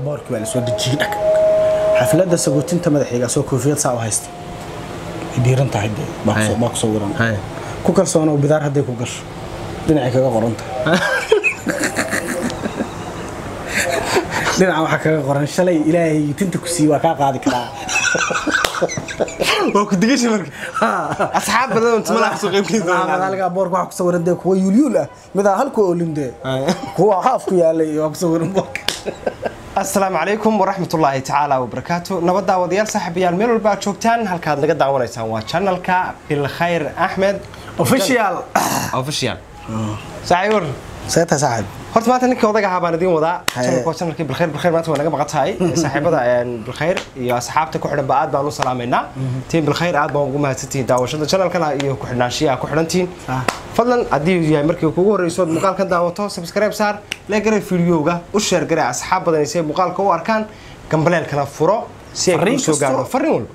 Boorkii baa lasoo dejiyey dhag. Xafladda sagootinta madaxayga soo koofiyad saa u haysta. Way diiran tahay dee, baa ku sawiran. Ku kalsoonow bidaar hadday ku gasho. Dhinacay kaga qoran tahay. Dhinaca waxaa kaga qoran shalay Ilaahay tinta ku siiyey waa kaa qaadi karaa. Waa ku digashay marka. Asxaab badan oo tumala soo qayb qaadanaya. Madaliga boorka waxaa ku sawiran dee kuwa yuulyuul ah, midaa halku oolin dee. Kuwa haaf ku yaalay waa ku sawiran boorka. Asalaamu calaykum waraxmatullaahi tacaala wabarakaatu. Nabad daawadayaal, saaxiibayaal, meel walba aad joogtaan, halkaad naga daawanaysaan waa channelka Bilkhayr Axmed Official. Official. Saaxiib, war. Seeta saaxiib. Horta maanta ninka odaga ahaa baan idiin wadaa. Channelka waa channelkii Bilkhayr. Bilkhayr maanta waa naga maqan tahay. Saaxiibada Bilkhayr iyo asxaabta ku xidhan ba aad baan u salaamaynaa. Team Bilkhayr, aad baan ugu mahadsantihiin daawashada channelkana iyo ku xidhnaanshiyaha ku xidhantihiin. Fadlan, haddii uu yahay markii kugu horreyso ood muuqaalkan daawato, subscribe saar, like garee videoga, u share garee asxaab badan si ay muuqaalka u arkaan, gambaleelkana furo si ay kuu soo gaarno farriin walba.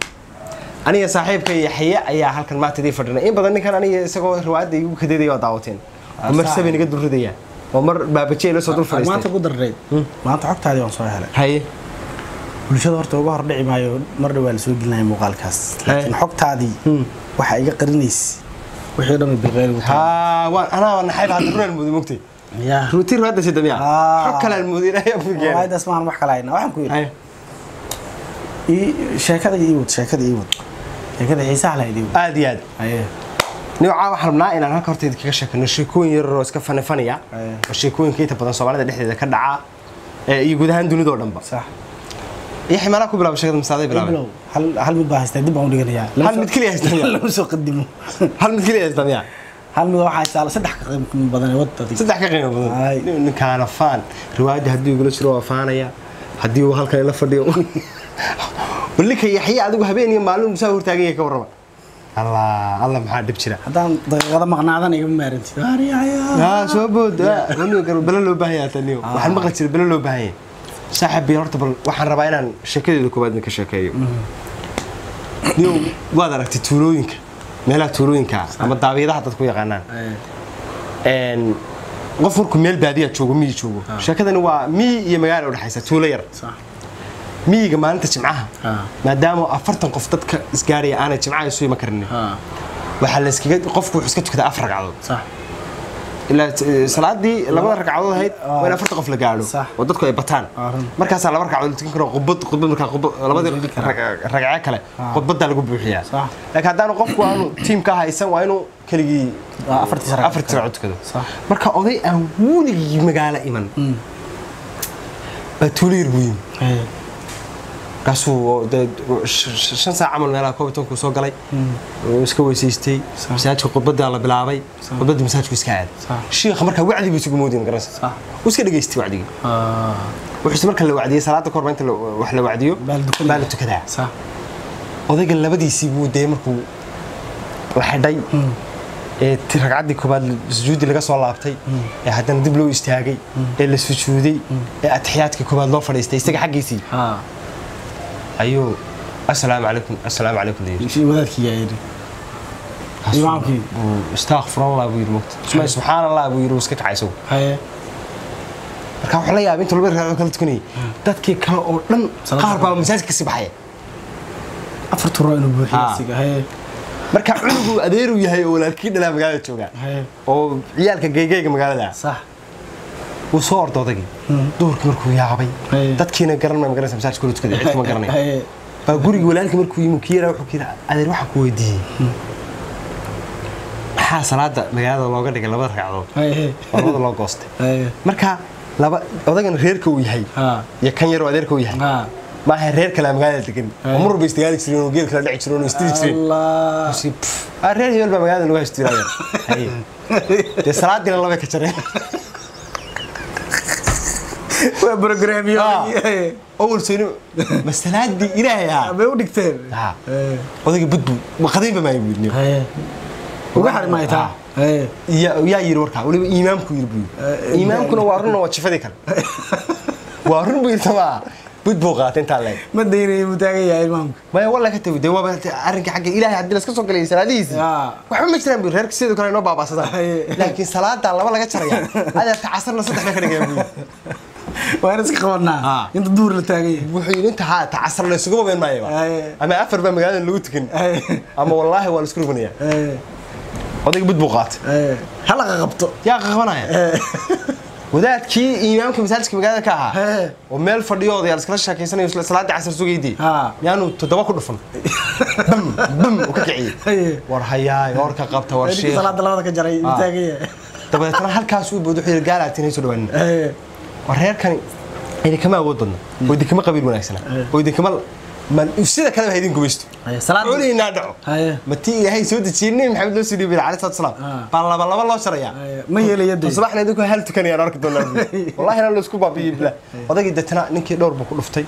Aniga saaxiibka Yaxye ayaa halkan maanta idii fadhina. In badan ninkan aniga isagoo riwaayadda igu kadeedaya waa daawateen, oo mar sabi naga dul ridaya, oo mar baabajey la soo dul fadhiistay. Maanta ku darreed. Maanta xogtaadii waan soo helay. Haye. Bulshada horta uga hor dhici maayo, mar dhow waa la soo gelinaya muuqaalkaas. Laakiin xogtaadii waxa iga qarinaysay wixii dhan Bilkhayr ugu tahay. Haa, waan anaa waa naxayb hadda runaan mooday mogtay. Yaa. Ruutii riwaayadda sida miya? Xog kale aan mooday ilaahay afku keenay. Riwaayaddaas maahan, wax kale hayna. Waxaan ku yidhi. Ii sheekada ii wad, sheekada ii wad. Sheekada xiisaha lahayd ii wad. Aad iyo aad. Haye. Nooca waxaan rabnaa inaan halka horta idinkaga sheekano sheekooyin yar oo iska fani faniya, oo sheekooyinka inta badan Soomaalida dhexdeeda ka dhaca iyo guud ahaan dunida oo dhanba. Sax. Yaxya, maanaa ku bilaabay sheekada masaaday bilaabay? Bilow. Hal mid baa haystaa, dib baan u dhiganayaa. Hal mid keliya haystaa miyaa? Lama soo qadimo. Hal mid keliya haystaa miyaa? Hal mid waxaa haystaa saddex ka qiimo badan ee wadda. Saddex ka qiimo badan. Ninkaana faan riwaayadda haddii igula jiro waa faanaya, haddii uu halkan ila fadhiyo bal ninka Yaxya adigu habeen iyo maalin musaa hortaagan yahay ka warrama. Allah Allah, maxaa dhib jira? Haddaan daqiiqada maqnaadan igama maarantid. Haa, soo bood waniga gar balo loo baahan yahay taniyo. Waxaan maqli jiray balo loo baahan yahay. Saaxiib biyo, horta bal waxaan rabaa inaan sheekadeeda koowaad idinka sheekeeyo. Niyow, waad aragtay tuulooyinka, meelaha tuulooyinka ama daabiyadaha dadku yaqaanaan. Qof markuu meel baadiya joogo, miyi joogo, sheekadani waa miyi iyo magaalo u dhexaysa, tuulo yar. Miyiga maalinta jimcaha, maadaama 40 qof dadka isgaaraya aanay jimcaha isu iman karinin, waxaa la iskaga qofku wuxuu iska tukadaa 4 ragcadood. Ilaa salaadii labada ragcadood ahayd waa in 40 qof la gaadho oo dadku ay bataan. Markaasaa 2 ragcadood la tukan karo, khudbad markaa khudbad labadii ragce kale khudbaddaa lagu buuxiyaa. Laakiin haddaanu qofku aanu tiimka haysan, waa inuu keligii afartii ragcadood afartii ragcadood tukado. Marka oday aan weligii magaalo iman baa tuulo yar buu yimi. Markaasuu dee 5 saac camal meelaha 11kuu soo galay, wuu iska weysaystay, masaajidka khudbaddaa la bilaabay, khudbaddii masaajidku iska aaday. Shiikha markaa wacdi buu isugu moodayay, magaranaysa, wuu iska dhegaystay wacdigii. Wuxuuse marka la wacdiyey salaada kahor ba inta wax la wacdiyo Baa la tukanaya. Baa la tukadaa. Odayga labadiisii buu dee markuu la xidhay ee ragcaddii koobaad sujuudi laga soo laabtay, ee haddana dib loo istaagay, ee la sujuuday, ee atixiyaadka koobaad loo fadhiistay isaga xaggiisii, ayuu "Assalaamu calaykum, assalaamu calaykum" la yidhi. Wadaadkii yaa yidhi? Imaamkii. "Astaghfirullah" buu yidhi, mogta "Subxaan Allah" buu yidhi, wuu iska kacay isagu. Marka wuxuu la yaabay inta laba ragcadood kala tukanayay dadkii kale oo dhan qaar baa masaajidka kasii baxaya. Afar turo inuu buuxiyo asiga. Haye. Marka cunugu adeeru yahay oo walaalkii dhalaa magaalada jooga oo ciyaalka geygeyga magaalada wuu soo orday odaygii duhurkii markuu yaabay. Dadkiina garan ma magaranaysa masaajidka kula tukaday, cid kuma garanayo. Baa gurigii walaalkii markuu yimi, kii yaraa wuxuu ku yidhi, "Adeer, waxaan ku weydiiyey, maxaa salaada magaalada looga dhigay labada ragcadood oo labada loo goostay?" Marka laba odaygan reerka uu yahay iyo kan yaroo adeerka uu yahay maaha, reer kale magaalada degan oo mar walba istigaali jireen oo geel kala dhici jireen oo istiri jireen. Allah. Reer hebel baa magaalada lagu haysto adeer. Haye. Dee salaadiina labay ka jareen. Waa programyo. Awal soo ma salaadii Ilaahay ahaa bay u dhigteen. Odayga budbu maqadaynba maayo buu yidhi. Uga xari maayo taa. Yaa yidhi warkaa? Weliba iimaamku yidhi buu yidhi. Iimaamkuna waa run oo waa jifadii kale, waa run buu yidhi. Tamaa bud buu qaatay intaa leeg. Ma daynaya, muu taagan yahay imaamka. Maya, walla ka tawi dee waaba arrinka xagga Ilaahay haddii laska soo galay salaadihiisii waxba ma jiraan buu, reerka sidoo kale inoo baabaasadaan, laakiin salaadaa laba laga jaraya adeerta, casarna saddex bay ka dhigayaan buu yidhi. Waan iska qabanaa inta duur la taagan yahay. Wuxuu yidhi inta haa tacasar la isugu mabeen maayo ama afar baa magaalada lagu tukan ama wallaahi waa la isku ruganayaa. Odayga bud buu qaatay. Hala qabto. Yaa qabanaya wadaadkii imaamka masaajidka magaalada ka ahaa oo meel fadhiyo odayaal iskala sheekeysanayo isla salaadii casar sugaydii miyaanu 7 ku dhufan bam bam uu ka kiciyey war hayaay warka qabta war sheekh salaada labada ka jaray taagan yahay. Dabadeetna halkaas uu boodo wuxuu yidhi gaalaatiin hayso dhawaanin war reerkani idinkama awood badna oo idinkama qabiil wanaagsana oo idinkama sida kaleba ha idin gumaysto culiinaa dhaco ma tii ilaahay soo dejiyey Nebi Maxamed loo soo dhiibay calayhi salaatu wasalaam baa laba laba loo sharayaa ma yeelaya dee subaxna idinku hal tukanayaan arki doonaa wallaahi la isku baabiyey bilaa. Odaygii deetana ninkii dhowr buu ku dhuftay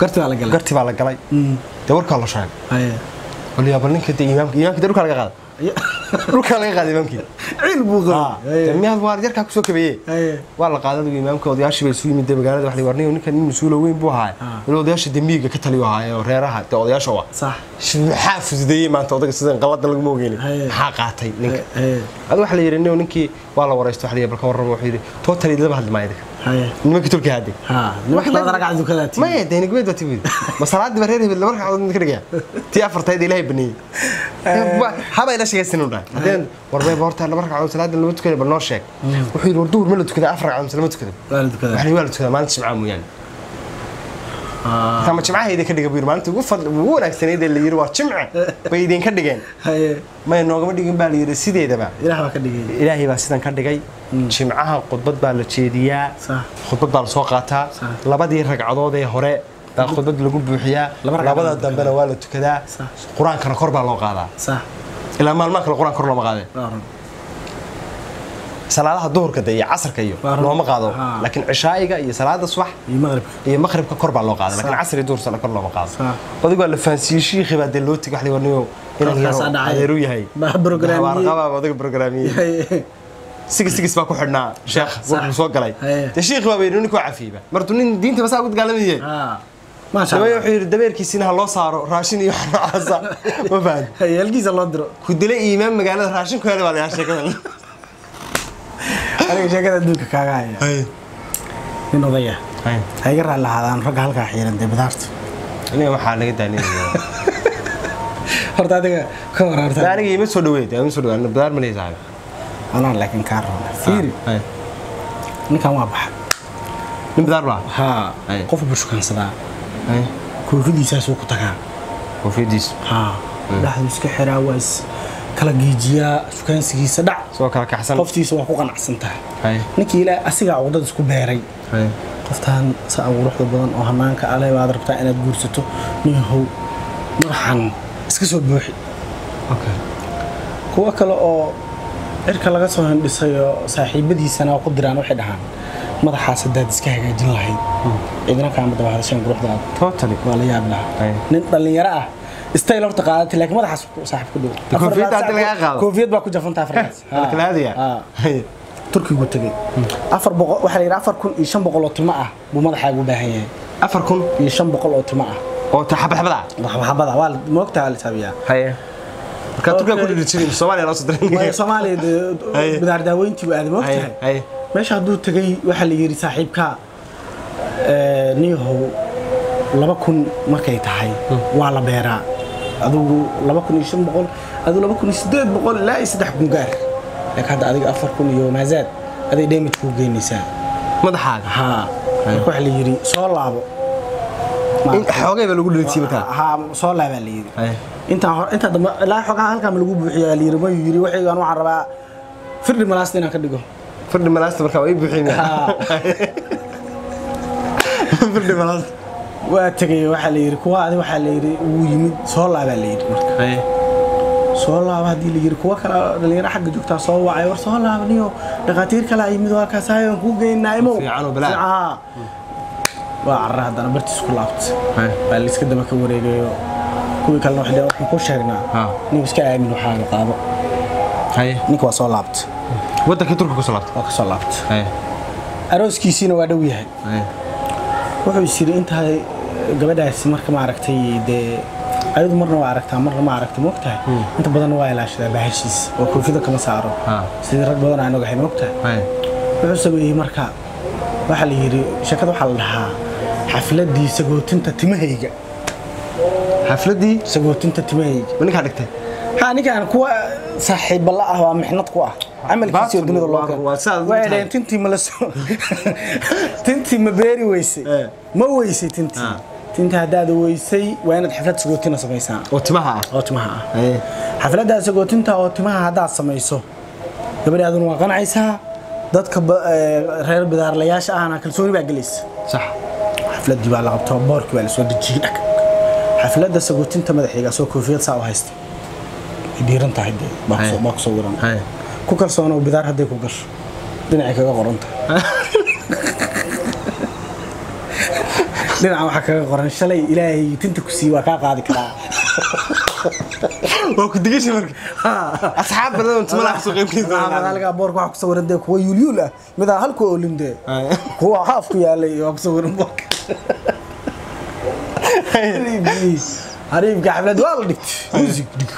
garti baa la galay dee warkaa la sheegay waliyaa bal ninka dee imaamka dee dhulkaa laga qaaday dhulkaa laga qaaday imaamkii ciil buu qabay miyaad waar yarkaa kusoo kabeeyey waa la qaaday adigu imaamka odayaashii bay isu yimid dee magaalada wax la warniyo ninkan nin mas-uul weyn buu ahaa wali odayaasha dee miyiga ka taliyo ahaa oo reeraha dee odayaasha waa maxaa fududeeyey maanta odayga sidan qaladan laguma ogeynin maxaa qaatay ninka adu waxa la yidhi ninkii waa la waraysto waxa la yidhi balka warramo wuxuu yidhi totally lama hadli maayo idinka nimankii Turkiga hadday nimanka labada ragcad dukadaati maya dee nigmeed baa timid ma salaadii baa reer hebel laba ragcadood ka dhigaya tii afartayd ilaahay baneeyey haba ila sheegaysan u dhahay haddeen war bay horta laba ragcadood salaada lama tukaday bal noo sheeg wuxuu yidhi war duhur ma la tukaday afar ragcadood mise lama tukaday waa la tukadaa waxaa la tukadaa maalinta jimcaha mooyaane kama jimcaha idinka dhiga buu yidhi maalinta ugu fadli ugu wanaagsanayd ee la yidhi waa jimce bay idinka dhigeen maya noogama dhigin baa la yidhi sideedaba ilaah baa ka dhigay ilaahay baa sidan ka dhigay jimcaha khudbad baa la jeediyaa khudbad baa la soo qaataa labadii ragcadood ee hore baa khudbad lagu buuxiyaa labada dambena waa la tukadaa qur-aankana kor baa loo qaadaa ilaa maalmaha kale qur-aan kor looma qaadee salaadaha duhurka iyo casarka iyo looma qaado laakiin cishaa'iga iyo salaada subax iyo maqribka kor baa loo qaada laakiin casar iyo duhur sala kor looma qaado adigu waa la fahansiiyey shiikhi baa dee loo tegay wax la warniyo inaan yaro adeeru yahay waarqabaa adiga programmiyey sigis sigis baa ku xidhnaa sheekh wuxuu soo galay dee shiikhi baa yidhi ninkuu cafiyeyba martuu nin diinta basaa ugu dagaalamayay maasha Allah wuxuu yidhi dabeerkiisina ha loo saaro raashin iyo noocaasa ma fahan halkiisa loo diro ku dilay iimaan magaalada raashin ku helay baa layaa sheekadan aniga sheekada adduunka kaaga haya nin odaya ha iga raalli lahaadaan ragga halkaa xiiran dee bidaarta aniga waxaa laga daaninaya horta adiga ka war horta aniga ima soo dhaweyd ima soo dhaweyd bidaar ma leeyahay anaa laakiin kaa rabna fiiri ninkan waa baxa nin bidaar baa haa qof buu shukaansadaa koofidiisaasuu ku tagaa koofidiis haa dhexdu iska xiraa waa is kala geejiyaa shukaansigiisa dhac soo kala kaxsan qoftiisa waa ku qanacsan tahay ninkii ilaa asigaa cuqdad isku beeray qoftaan sa quruxda badan oo hanaanka ale baad rabtaa inaad guursato ninhow madaxan iska soo buuxi kuwa kale oo cirka laga soo hindhisayo saaxiibadiisana ku diraan waxay dhahaan madaxaas haddaad iska hagaajin lahayd cidina kaama daba hadasheen quruxdaada totally waa la yaab lahaa nin dhallinyaro ah style horta qaadatay laakiin madaxaas saaxiib ku dhow koofiyadda hadii lagaa qaado koofiyad baa ku jafantaa farkaas kala aadaya Turkigu tagay 400 waxa la yiraahdaa 4500 oo timo ah buu madaxaagu u baahan yahay 4500 oo timo ah oo xabad xabada xabada waa moogtaa la saabiyaa haye marka Turkiga ku dhigay Soomaaliya loo soo diray Soomaaliya bidaar daaweyntii waa aad moogtahay meesha hadduu tagay waxa la yiri saaxiibka niyahow 2000 markay tahay waa la beeraa adigu 2500 adigu 2800 ilaa 3000 gaar laakiin hadda adiga 4000 iyo maazaad aday damage ku geynaysaa madaxaaga haa marka waxa la yiri soo laabo xoogay baa lagu dhigtay marka haa soo laabaa la yiri inta hor inta dambe ilaa xogaha halka ma lagu buuxiyaa la yiri ma yiri waxaygaan waxaan rabaa firdhi malaasta inaan ka dhigo firdhi malaasta marka way buuxinayaan firdhi malaasta waa tagay waxa la yiri kuwa adi waxa la yiri uu yimid soo laabaa la yiri marka soo laaba hadii la yiri kuwa kale dhalinyaro xagga joogtaa soo wacay war soo laabniyo dhaqaatiir kale ay yimid waa kaas ayaan ku geynaa imo fiican oo balaa waa carra haddana bartiis ku laabtay baa la iska daba ka wareegayo kuwii kalena waxay waxaan ku sheegnaa nin iska aamin waxaa la qaado ninka waa soo laabtay waddanka Turkiga ku soo laabtay waa ka soo laabtay arooskiisiina waa dhow yahay wuxuu is yiri intaa gabadhaasi marka ma aragtay dee ayadu marna waa aragtaa marna ma aragta moogtahay inta badan waa ilaashadaa bahashiis oo koofida kama saaro sidii rag badan aan ogahay moogtahay wuxuu sameeyey marka Waxaa la yidhi sheekada waxaa la dhahaa xafladdii sagootinta timahayga. Xafladdii sagootinta timahayga ma ninkaa dhigtay? Ha, ninkaan kuwa saaxiiba la ah waa mixnad ku ah camalkiisii oo dunida loo keenay. Waxay dhaheen tintii ma la soo, tintii ma beeri weysay, ma weysay tintii, tinta haddaad weysay waa inaad xaflad sagootina samaysaa oo timaha ah, oo timaha ah. Xafladdaa sagootinta oo timaha haddaad samayso gabadhaaduna waa qancaysaa, dadka reer bidaarlayaasha ahna kalsooni baa gelaysa. Sax. Xafladdii baa la qabto, boorkii baa la soo dejiyey dhag. Xafladda sagootinta madaxayga soo koofiyad saa u haysta, ay diiran tahay dee, baa ku sawiran. Ku kalsoonow bidaar hadday ku gasho dhinacay kaga qoran tahay. Dhinaca waxaa kaga qoran shalay ilaahay tinta ku siiye waa kaa qaadi karaa. Waa ku digashay marka asxaab badan oo timaha kasoo qayb geysa. Boorka waxaa ku sawiran dee kuwa yuulyuul ah, midaa halku oolin dee, kuwa haaf ku yaalay waa ku sawiran boorka. Xariifka xaflad waa la dhigtay, music dhig.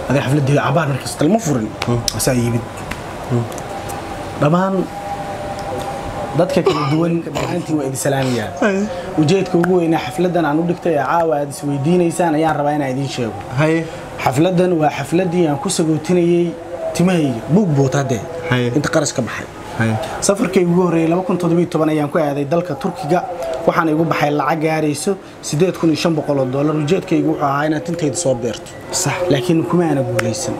Aday xafladii cabaar markaas talma furin asaa yimid. Dhammaan dadka kala duwan dhammaantiin waa idin salaamayaa. Ujeedka ugu weynaa xafladdan aan u dhigtay ee caawa aad isweydiinaysaan ayaan rabaa inaan idiin sheego. Xafladdan waa xafladdii aan ku sagootinayey timahayga buug boota dee inta qarash ka baxay. Safarkayga ugu horreeyay 2017 ayaan ku aaday dalka Turkiga, waxaana igu baxay lacag gaarayso $8,500. Ujeedkaygu wuxuu ahaa inaan tintayda soo beerto, laakiin kuma aana guulaysan.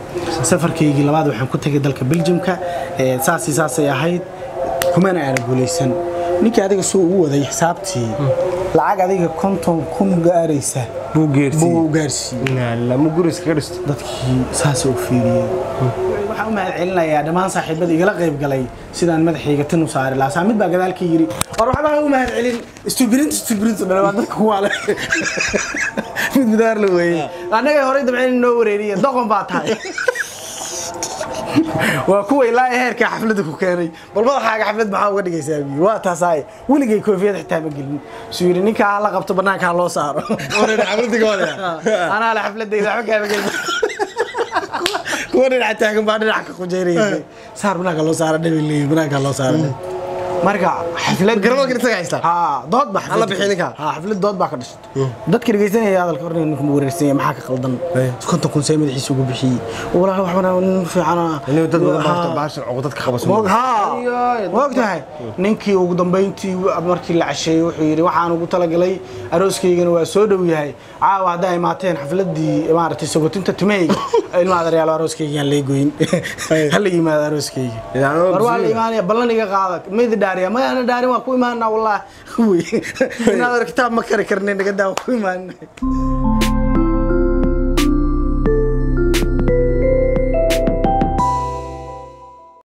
Safarkaygii labaad waxaan ku tagay dalka Belgiumka, saasi saasay ahayd, kumana aana guulaysan. Ninkii adiga suu ugu waday xisaabtii lacag adiga 50,000 gaaraysa buu gaarsiiyey. Lama guri iskaga dhisto. Dadkii saasay u fiiriyeen. Waxaan u mahad celinayaa dhammaan saaxiibada igala qayb galay sidaan madaxayga tin u saari lahaa. Mid baa gadaalka yiri war waxba ha u mahad celin, istubirinta dhan waa dadka kuwa leh. Mid bidaar la weeyey annaga horey dabceen noo wareeriye, doqon baa tahay. Waa kuwa ilaa heerka xafladda ku keenay, bal madaxaaga xaflad maxaa uga dhigaysaa biyo? Waa taasaay weligay koofiyad xitaa ma gelin. Suu yidhi ninkaa la qabto bannaanka ha loo saaro, anaa le xafladayda waxba kaama gelin. Kuwa dhinaca taagan baa dhinaca ka qujeynaysa, saar banaanka loo saaro dhabi leeyahay, banaanka loo saaro. Marka xaflad garoonka isaga haysta. Ha, dood baa alla bixi ninka. Ha, xaflad dood baa ka dhashay. Dadka dhageysanaya hadalka horna ninku ma wareersan yahay, maxaa ka qaldan? 50,000 see madaxiisa ugu bixiyey? Walaal waxbana nin fiican inuu dad badan baa baashan cuqdad ka qabaso. Ha, ogtahay ninkii ugu dambeyntii markii la casheeyey wuxuu yidhi waxaan ugu talagalay arooskaygana waa soo dhow yahay, caawa haddaa imaateen xafladdii maaragtay sagotinta timahayga, ilma adaryaalo arooskayga yaan lee goyn, hala yimaado arooskayga. War waa la imaanaya, ballan iga qaada, midi dhaariya ma ana dhaarin, waa ku imaanaa wallahi. Inaad kitaab ma kari karnin, naga daa, waa ku imaanaa.